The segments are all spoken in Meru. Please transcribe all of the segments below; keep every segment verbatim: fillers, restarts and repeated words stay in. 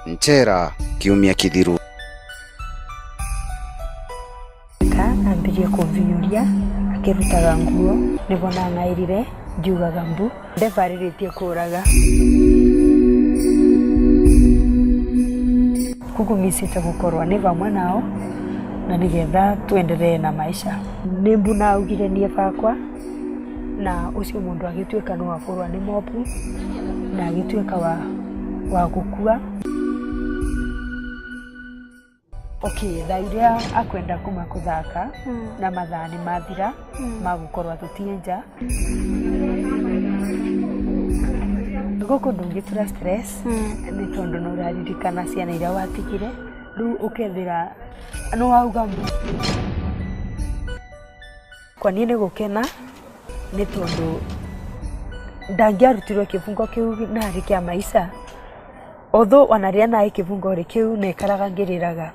Nchera kiumia kithiru. Ka ambirie kumbinyuria akirutaga nguo, nibo nang'airire ngiugaga mbu, ndevariritie kuuraga. Kugumisite gukorwa ni vamwe nao na nigetha twenderee na maisha. Ni mbu naugire nie vakwa, na ucio mundu agituika no akurwa ni mobu na agituika wa, wa gukua. Okay, thaa iria akwenda kuma kuthaka, mm, na mathaa ni mathira, mm, ma gukorwa tutie nja. Guku ndungitura stress, mm, ni tondu nuraririkana ciana iria watigire. Riu ukethira ni wauga mbu. Kwa nie ni gukena, ni tondu ndangiarutirwe kibungo kiu nari kia maisha. Although ona riria nari kibungori kiu, nekaraga ngiriraga.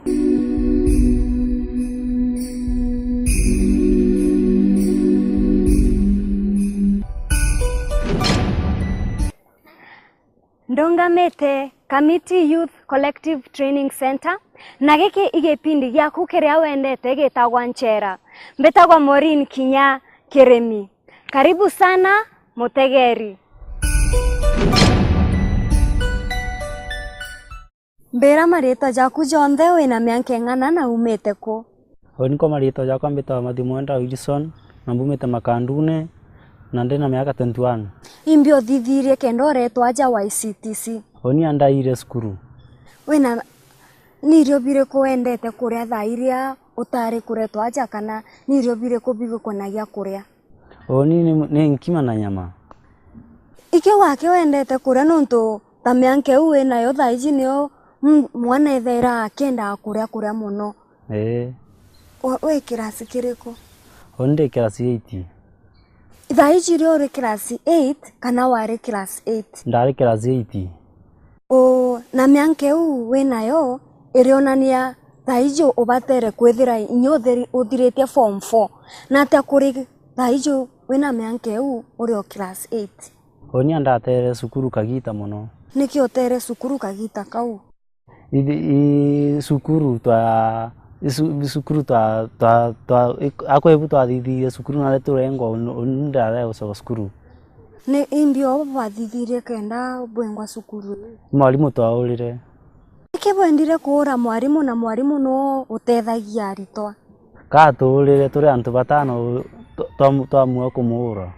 Ndungamite Kamiti Youth Collective Training Center, na giki i gipindi giaku kiria wendete gitagwa Nchera. Mbitagwa Maureen Kinya Kirimi. Karibu sana, mutegeri. Mbira maritwa jaku jonthe, wina mianka ing'ana na umite ku? Uni kwa maritwa jakwa mbitagwa Mathiu Mwenda Wilson, na mbumite Makandune, na ndina miaka twenty one. Imbi uthithirie kenda uretwa aja Y C T C? Uni andaire cukuru. Wina, ni irio biriku wendete kuria thaa iria utari kuretwa aja, kana ni irio biriku bigukenagia kuria? Uni ni, ni nkima na nyama. Iki wake wendete kuria nontu ta mianka iu winayo thaa iji nio m-, mwana ethaira akiendaga kuria kuria mono. Ii. We, we kirasi kiriku? Uni ndi kirasi eight. Thaa iji rio uri kirasi eight kana wari kirasi eight? Ndari kirasi eight. O, na mianka iu winayo irionania thaa iji ubatere kwithira inya uthiri-, uthiritie form four. Na atia kuri thaa iji wina mianka iu uri o class eight? Uni ndatere cukuru kagita mono. Niki utere cukuru kagita kau? Ithi-, i cukuru twa, i cu-, i cukuru twa, twa, twa, i-, akwa ibu twathithirie cukuru na turengwa, uni, uni ndarega gucoka cukuru. Ni imbi o bwathithirie kenda bwengwa cukuru? Mwarimu twaurire. Niki bwendire kuura mwarimu, na mwarimu no utethagia aritwa? Ka tuurire turi antu batano, twa-, twa-, twamua kumuura.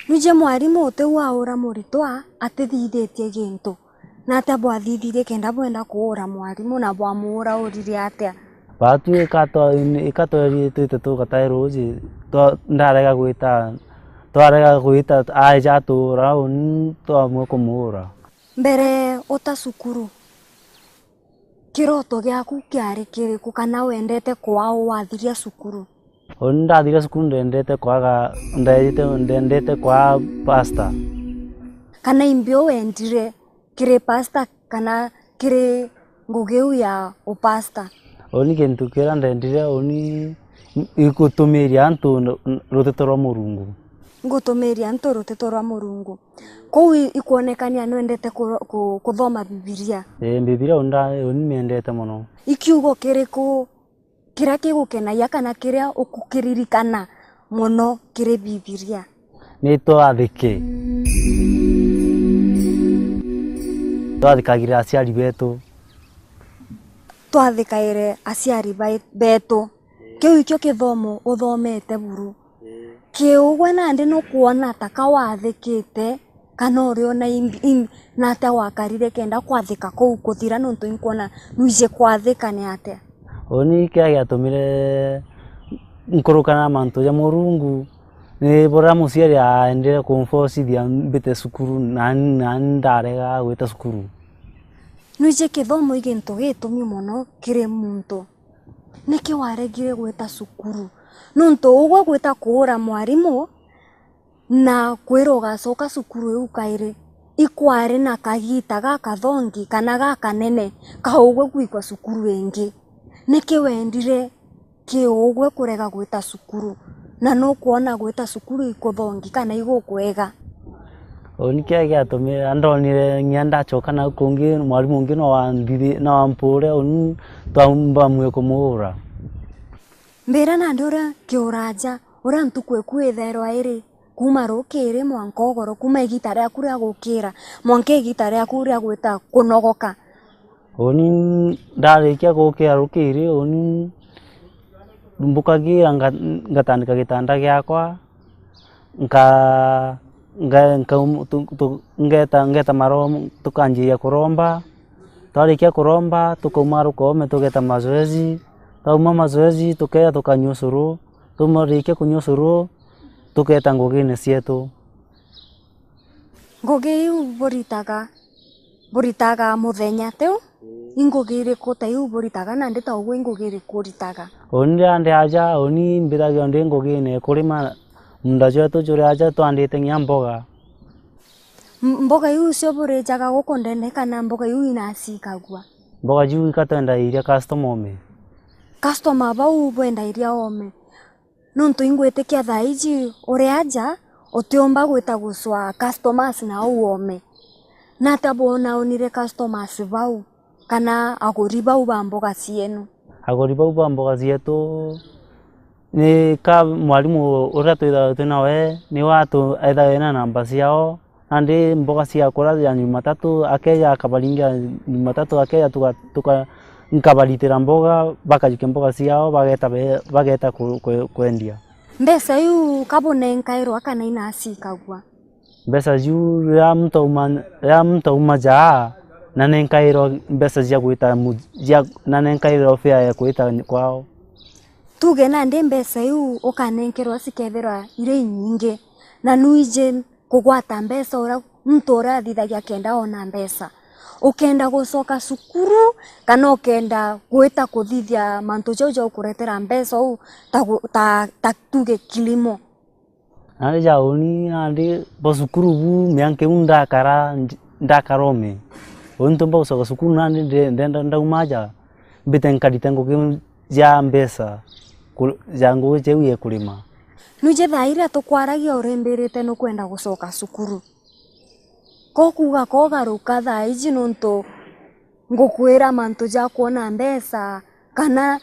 Nwiji mwarimu uti waura muritwa atithithitie gintu, na atia bwathithirie kenda bwenda kuura mwarimu, na bwamuura urire atia? Baatwi ika twa-, ika tweritwite tugatae ruuji, twa-, ndarega gwita, twarega gwita, aeja atuura, uni twamua kumuura. Mbere uta cukuru, kiroto giaku kiari kiriku, kana wendete kwaa wathiria cukuru? Uni ndathiria cukuru ndendete kwaga, ndendete, ndendete kwaa pastor. Kana imbi u wendire kiri pastor kana kiri ngugi iu ya upastor? Uni gintu kiria ndendire, uni igutumiria antu n-, n-, ruteto rwa Murungu. Ngutumiria antu ruteto rwa Murungu. Kou i-, ikwonekania nwendete ku-, ku-, kuthoma Bibilia? Ii, Bibilia uni nda-, uni miendete mono. I kiugo kiriku kiria kigukenagia kana kiria ukukiririkana mono kiri Bibilia? Ni twathike. Twathikagirira aciari betu. Twathikaire aciari bai-, betu. Kiu ikio kithomo uthomete buru. Kiugwe nandi nukwona ta ka wathikite, kana uriona imbi, imbi, na atia wakarire kenda kwathika kuu kuthira, nontu inkwona nwiji kwathika ni atia? Uni kiria giatumire nkurukana na mantu ja Murungu, ni buria muciari aendire kumfocithia mbite cukuru, na, na ndarega gwita cukuru. Nwiji kithomo i gintu gitumi mono kiri muntu. Niki waregire gwita cukuru? Nontu ugwe gwita kuura mwarimu na kwirwa ugacoka cukuru iu kairi, ikwari na kagiita gakathongi kana gakanene ka ugwe gwikwa cukuru ingi. Niki wendire ki ugwe kurega gwita cukuru, na nukwona gwita cukuru ikuthongi kana igukwega? Uni kia giatumire andonire ng'ia ndacoka nau kungi, mwarimu ungi no wambithi-, no wampure, uni twambamue kumuura. Mbira nandi uria kiuraja, uria ntuku iku ithairwa iri, kuuma rukiri mwanka ugoro, kuuma igita riaku ria gukira mwanka igita riaku ria gwita kunogoka. Uni ndarikia gukira rukiri, uni mbukagira nga-, ngatandika gitanda giakwa, nka-, nga-, nka-, tu-, tu-, ngeta, ngeta maro-, tukanjiria kuromba. Twarikia kuromba, tukauma rukoome, tugeta mazoezi. Twauma mazoezi, tukeja tukanyua ucuru. Twarikia kunyua ucuru, tugeta ngugine cietu. Ngugi iu buritaga, buritaga muthenya, tiu? Ii. I ngugi iriku ta iu buritaga, nandi ta ugwe i ngugi iriku uritaga? Uni riria ndi aja, uni mbithagia ndi ngugine kurima munda jwetu juri aja twandite ng'ia mboga. M-, mboga iu cio burijaga guku ndene kana mboga iu inacikagua? Mboga jiu ika twendairia customer oome. Customer bau bwendairia oome. Nontu ingwitikia thaa iji uri aja, utiumba gwita gucwaa customers na au oome. Natia bwona onire customers bau, kana aguri bau ba mboga cienu? Aguri bau ba mboga cietu, ni ka mwarimu uria twithairwa twi nawe, niwe atu-, ethagirwa ena namba ciao, nandi mboga ciakura ya Jumatatu, akeja akabaringira Jumatatu, akeja tuka-, tuka-, nkabaritira mboga, bakajukia mboga ciao, bageta be-, bageta ku-, kwe-, kwendia. Mbeca iu ka bunenkairwa kana inacikagua? Mbeca jiu riria muntu auma, riria muntu auma jaa, nanenkairwa mbeca cia gwita mu-, cia, nanenkairwa fare ya gwita kwao. Tuge nandi mbeca iu ukanenkerwa cikethirwa iri inyingi, na nwiji kugwata mbeca uria muntu uria athithagia akenda ona mbeca. Ukenda gucoka cukuru, kana ukenda gwita kuthithia mantu jau ja ukuretera mbeca uu ta gu-, ta, ta tuge kilimo? Nandi ja uni nandi bwa cukuru bu mianka iu ndakara nj-, ndakara oome. Uni ntiumba gucoka cukuru nandi nde-, ndenda ndauma aja, mbite nkarite ngugi ja mbeca ku-, ja ngugi jau ya kurima. Nwiji thaa iria tukwaragia urimbirite nukwenda gucoka cukuru. Ko kuuga ko ugaruka thaa iji nontu ngukwira mantu ja kwona mbeca, kana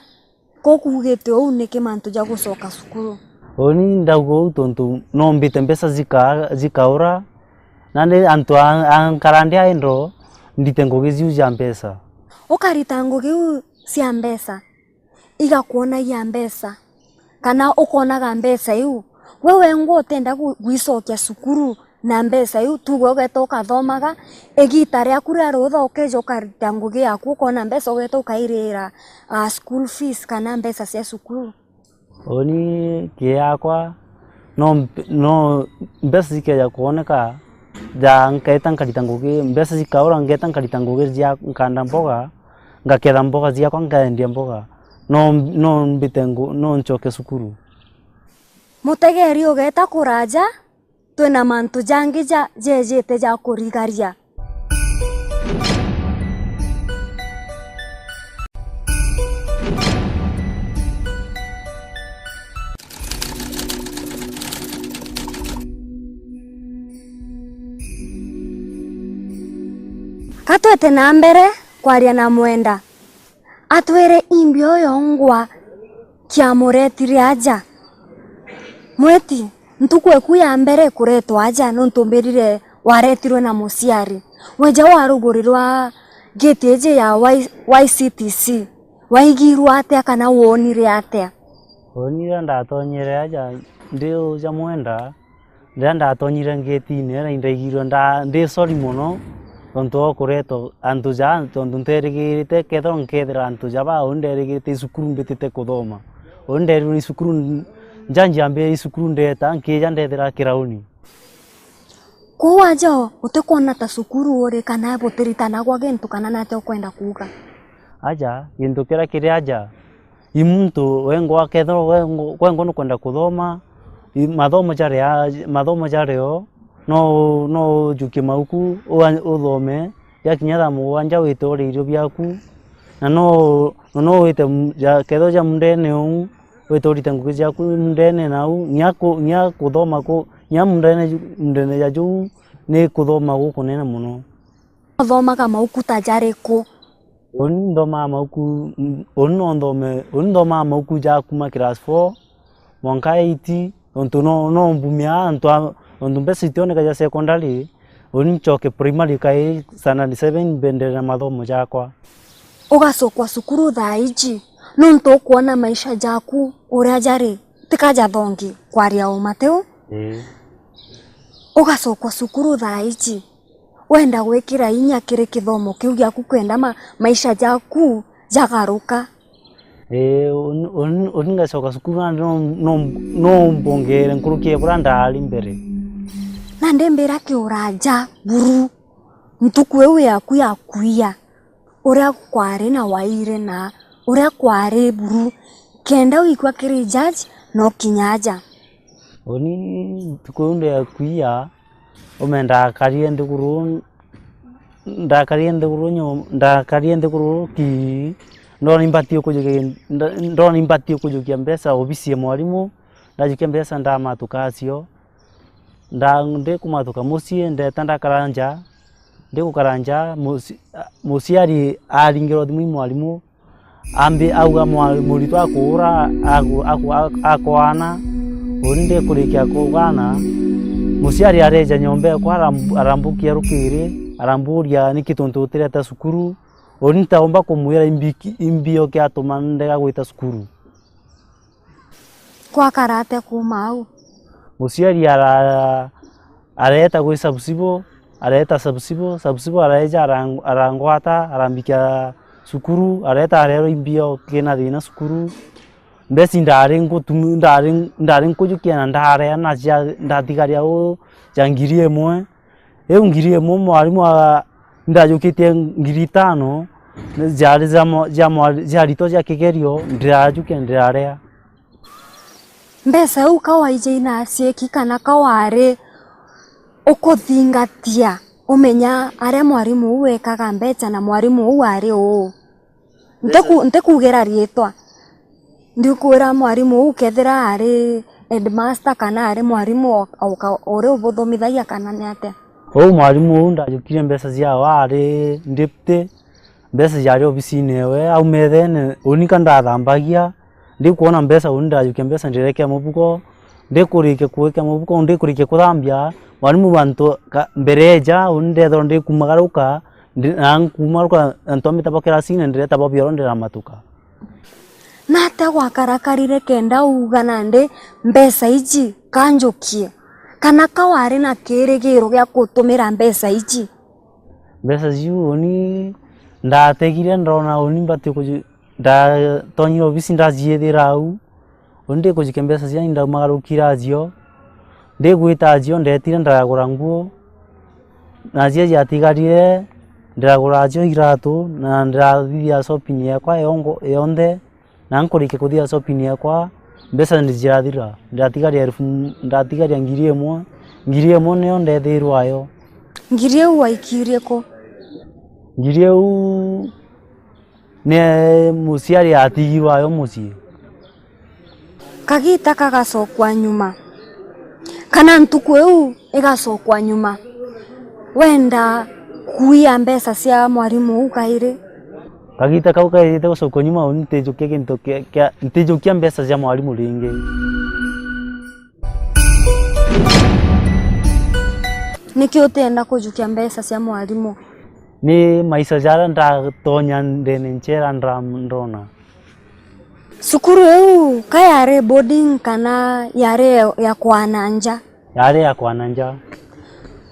ko kuugite uu niki mantu ja gucoka cukuru? Uni ndauga uu tontu no mbite mbeca jika-, jikaura, nandi antu a, a nkara ndi a idle, ndite ngugi jiu ja mbeca. Ukarita ngugi iu cia mbeca, igakwonagia mbeca, kana ukonaga mbeca iu, we wengwa utenda gu-, gwicokia cukuru na mbeca iu, tuge ugeta ukathomaga, igita riaku ria rutha ukeja ukarita ngugi yaku, ukona mbeca ugeta ukairira, ah, school fees kana mbeca cia cukuru? Uni kii yakwa, no mp-, no mbeca cikeja kwoneka, ja nkeeta nkarita ngugi, mbeca cikaura ngeeta nkarita ngugi cia nkanda mboga, ngaketha mboga ciakwa, nkaendia mboga, no, no mbite ngu-, no ncoke cukuru. Mutegeri ugeeta kuraja, twina mantu jangi ja, jejite ja kurigaria. Ka twete na mbere kwaria na Mwenda, atwire imbi uyo ngwa kiamuretire aja. Mweti, ntuku eku ya mbere kuretwa aja, nontu mbirire waretirwe na muciari. Weja wa ruguri rwa gate iji ya Y-, Y C T C, waigirwe atia kana wonire atia? Wonire ndatonyire aja ndi uja Mwenda, riria ndatonyire ngetine, na indaigirwe nda-, ndi sorry mono, tontu wa kuretwa antu ja, tontu nterigirite kethirwa nkethira antu ja ba, uni nderigirite i cukuru mbitite kuthoma. Uni nderirwe i cukuru n-, nja njiambire i cukuru ndeta, nkija ndethira kirauni. Kwou aja utikwona ta cukuru uri, kana butiritanagwa gintu, kana natia ukwenda kuuga? Aja, gintu kiria kiri aja, i muntu wengwa, kethirwa wengwa, wengwa nukwenda kuthoma, i, mathomo jari a, mathomo jari o, no, no ujukie mauku, ua-, uthome, yakinya thaa mugwanja wite uri irio biaku, na no, na no wite m-, ja, kethirwa ja mundene uu, wite urite ngugi ciaku mundene nau, nginya ku-, nginya kuthoma ku-, nginya mundene ju-, mundene ja juu, Ni kuthoma gukunene mono. Uthomaga mauku ta jariku? Uni nthomaa mauku, uni no nthome, uni nthomaa mauku ja kuma class four mwanka eight, nontu no, no mbumia antu a, nontu mbeca itioneka ja secondary, uni ncoke primary kai standard seven mbendere na mathomo jakwa. Ugacokwa cukuru thaa iji, nontu ukwona maisha jaku uria jari, tika jathongi kwaria uma tiu? Ii. Ugacokwa cukuru thaa iji, wenda gwikira inya kiri kithomo kiu giaku, kwenda ma-, maisha jaku jagaruka. Ii, uni, uni, uni ngacoka cukuru nandi no, no, no mbongeere nkuruki ya buria ndaari mbere. Nandi mbira kiuraja buru, ntuku iu yaku ya kwia, uria kwari na waire na uria kwari buru, kenda wikua kiri judge no kinya aja. Uni ntuku iu ndia kwia, ume ndakarire nthiguru, ndakarire nthiguru nyo-, ndakarire nthiguru ki, ndona imbatie kujukia, nda-, ndona imbatie kujukia mbeca obisi ya mwarimu, ndajukia mbeca ndamatuka acio, nda-, ndikumatuka mucii, ndeta ndakara nja, ndikukara nja, muci-, a-, muciari aringirwa thimu i mwarimu, ambi auga mwa-, muritwa akuura, aku-, aku-, ak-, akwaana, uni ndikurikia kugaana, muciari areja nyomba ekwa arambu-, arambukia rukiri, aramburia niki tontu utireta cukuru, uni ntaumba kumwira imbi-, imbio kiatuma ndega gwita cukuru. Kwakara atia kuuma au? Muciari ara-, areeta gwi Sub-Civil, areeta Sub-Civil, Sub-Civil areeja arang-, arangwata, arambikia cukuru, areeta areerwa imbio kina thiina cukuru. Mbeca ndaari ngutumi-, ndaari, ndaari nkujukia na ndarea na cia, ndatigaria uu ja ngiri imwe. Iu ngiri imwe mwarimu a-, ndajukitie ngiri itano, jaari ja mwa-, ja mwari-, ja ritwa ja kigerio, ndirajukia ndirarea. Mbeca iu ka waijei na acieki kana ka wari ukuthingatia umenya aria mwarimu uu ekaga mbeca na mwarimu uu ari uu? Ntiku-, ntikuugira riitwa. Ndikwira mwarimu uu kethira ari headmaster kana ari mwarimu o, o ka-, uria ubuthomithagia kana ni atia? Uu mwarimu uu ndajukire mbeca ciawe ari deputy, mbeca ciari obisine ewe, au methene, uni ka ndathambagia, ndikwona mbeca, uni ndajukia mbeca ndirekia mubuko, ndikurikia kuikia mubuko, ndikurikia kuthambia, mwarimu antu ka-, mbere eja, uni ndethirwa ndikumagaruka, ndi-, na nkumaruka antu a mitabo kirasine, ndireta bo bioro ndiramatuka. Nata gwakarakarire kenda uuga nandi mbeca iji kanjukie? Kana ka wari na kirigiro gia gutumira mbeca iji? Mbeca jiu uni ndategire ndona uni mbati kuji-, ndatonyire obisi ndaciithira au. Uni ndikujukia mbeca ciani ndaumagarukire acio. Ndigwita acio ndetire ndaragura nguo. Na cia ciatigarire, ndiragura acio iratu, na ndirathithia shopping yakwa yongo-, yonthe, na nkurikia kuthithia shopping yakwa, mbeca nijirathira, ndiratigaria elfu, ndiratigaria ngiri imwe, ngiri imwe niyo ndethirwa ayo. Ngiri iu waikirie ku? Ngiri iu ni muciari atigirwe ayo mucii. Kagita kagacokwa nyuma, kana ntuku iu igacokwa nyuma, wenda kuia mbeca cia mwarimu uu kairi? Kagita kau kairite gucokwa nyuma, uni ntijukia gintu kia, kia, ntijukia mbeca cia mwarimu ringi. Niki utienda kujukia mbeca cia mwarimu? Ni maisha jaria ndatonya ndene nchera ndra-, ndona. Cukuru iu ka yari boarding kana yari ya, ya kwana nja? Yari ya kwana nja.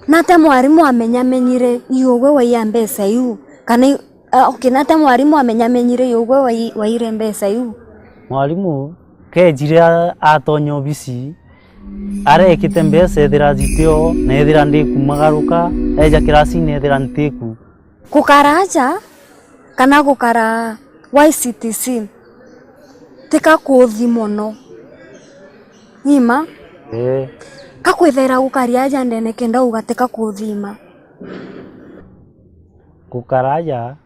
Nata mwarimu amenyamenyire iugwe waia mbeca iu? Kana i-, ah, okay, nata mwarimu amenyamenyire iugwe wai-, waire mbeca iu? Mwarimu kejire a-, atonya obisi, arekite mbeca ethira zitio, na ethira ndikumagaruka, eja kirasini ethira ntiku. Gukara aja kana gukara Y C T C, tika kuthi mono. Ni ma? Ii. Ka kwithaira gukari aja ndene kenda uga tika kuthi ma? Gukara aja,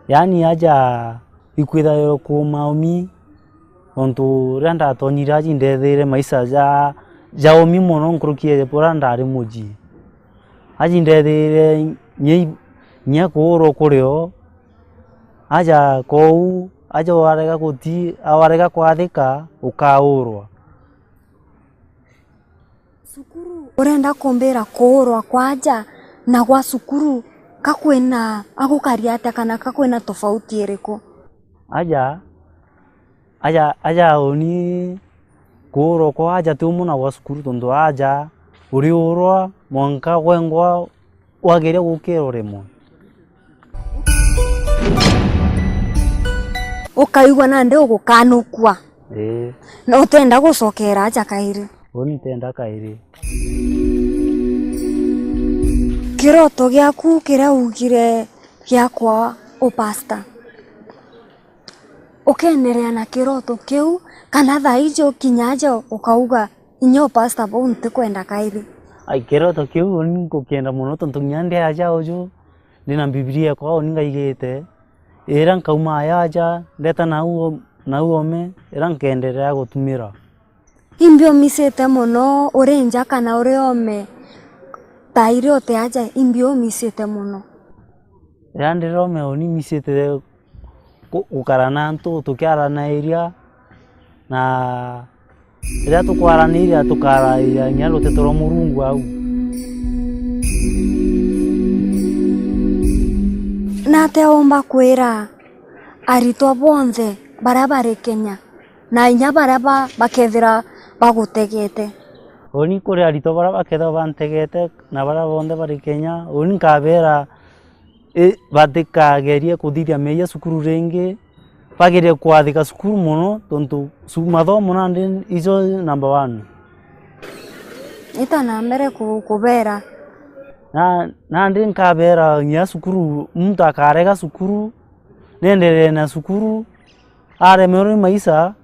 yaani aja ikwithairwa kuuma umi, nontu riria ndatonyire aji ndethire maisha ja, ja umi mono nkuruki ya buria ndari muji. Aji ndethire nyei-, nya kuurwa kuri o, aja kou, aja warega guti-, warega kwathika, ukaurwa. Cukuru. Urenda kumbira kuurwa kwa aja na gwa cukuru ka kwina, a gukari atia kana ka kwina tofauti iriku? Aja, aja, aja uni kuurwa kwa aja ti umwe na gwa cukuru, tontu aja uriurwa mwanka gwengwa wageria gukira uremwe. Ukaigua nandi ugukanukua. Ii. Na utenda gucokera aja kairi. Uni ntenda kairi. Kiroto giaku kiria ugire giakwa upasta, ukenderea na kiroto kiu, kana thaa iji ukinya aja ukauga, "Inya upasta bau ntikwenda kairi"? Ai, kiroto kiu uni nkukenda mono, tontu kinya ndi aja uju, ndina Bibilia yakwa uni ngaigite. Ira nkauma aja aja, ndeta nau o-, nau ome, ira nkenderea gutumira. Imbi umisite mono uri nja kana uri ome? Tairi uti aja, imbi umisite mono? Ira ndiri ome uni misite ku-, gukara na antu tukiaranairia, na riria tukwaraniria, tukarairia kinya ruteto rwa Murungu au. Natia umba kwira aritwa bonthe baria bari Kenya, na inya baria ba-, bakethira bagutegete? Uni kuri aritwa baria bakethira bantegete na baria bonthe bari Kenya, uni nkabera, i, batikagerie kuthithia meeyia cukuru ringi, bagerie kwathika cukuru mono, tontu cu-, mathomo nandi ijo number one. Ita na mbere ku-, kubera. Na, nandi nkabera nginya cukuru, muntu akarega cukuru, nenderee na cukuru, aremerwe ni maisha,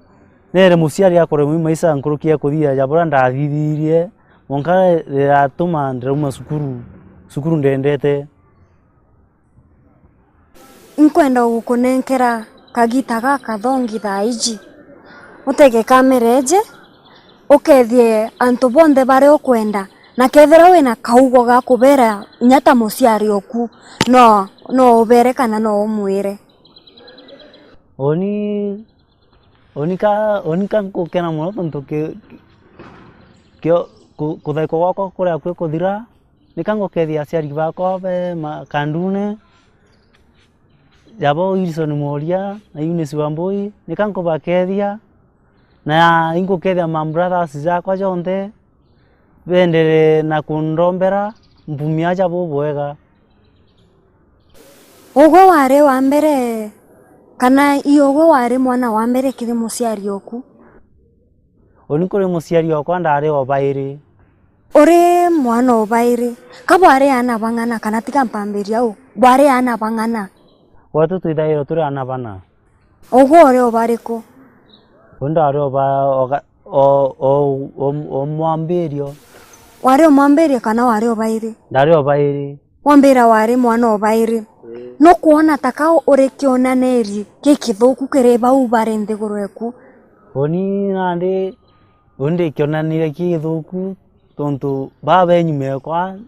nere muciari akuremwa ni maisha nkuruki ya kuthithia ja buria ndathithirie, mwanka riratuma ndirauma cukuru, cukuru ndendete. Inkwenda gukunenkera kagita gakathongi thaa iji, utege kamera iji, ukethie antu bonthe baria ukwenda, na kethira wina kaugo ga kubera inya ta muciari oku, no, no ubere kana no umwire. Uni, uni ka, uni ka nkukena mono tontu ki, kio, ku-, kuthaikwa gwakwa kuria kwi kuthira, nika ngukethia aciari bakwa be ma-, kandune, jabo Wilson Mworia na Eunice Wambui, nika nkubakethia, na inkukethia ma brothers jakwa jonthe, bendere na kundombera, mpumie aja bubwega. Ugwe wari wa mbere, kana i ugwe wari mwana wa mbere kiri muciari oku? Uni kuri muciari okwa ndari o bairi. Uri mwana o bairi. Ka bwari aana bang'ana, kana tiga mpambiria u, bwari aana bang'ana? Gwetu twithairwe turi aana bana. Ugwe uri o bariku? Uni ndari o ba-, o ga-, o, o, o, o mwambirio. Wari o mwambirio kana wari o bairi? Ndari o bairi. Wambira wari mwana o bairi. Ii. Nukwona ta ka uri kionaniri gikithuku kiri bau bari nthiguru eku? Uni nandi, uni ndi kionaniri gikithuku, tontu baa be nyuma ekwa,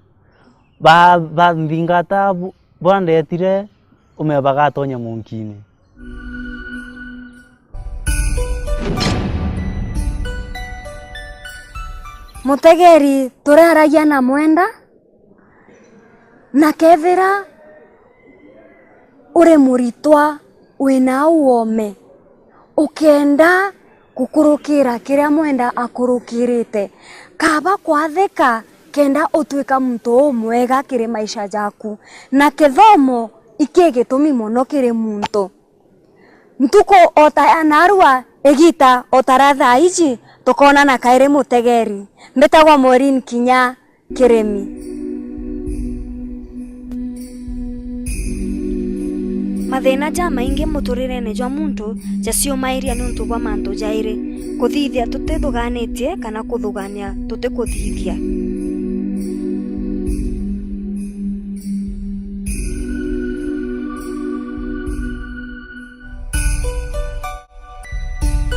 ba-, banthingata bu-, bwandetire, ume bagatonya munkini. Mutegeri, turaragia na mwenda, na kethira uri muritwa wina au ome, ukenda gukurukira kiria mwenda akurukirite, kaba kwathika kenda utwika muntu umwega kiri maisha jaku, na kithomo iki gitumi mono kiri muntu. Ntuku o ta ya narua, igita o ta ria thaa iji, tukoonana kairi Mutegeri. Mbitagwa Maureen Kinya Kirimi. Mathina jamaingi muturirene jwa muntu jaciumairia niuntu bwa mantu jairi: kuthithia tutithuganitie kana kuthugania tutikuthithia.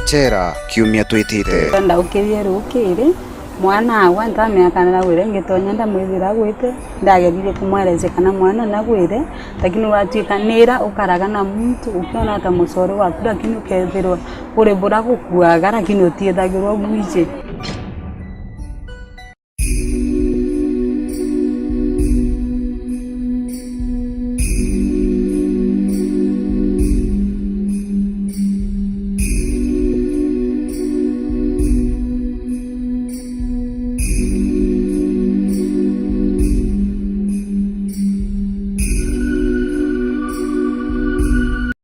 Chera kiumia twitite. Ndaukirie rukiri, Mwana agwa ntamea kana nagwire, ngitonya ndamwithira agwite, ndageririe kumwerecia kana mwana nagwire, lakini gwatuika nira ukaraga na muntu ukiona ta mucore waku, lakini ukethirwa kuri bura gukuaga, lakini utiethagirwa bwiji.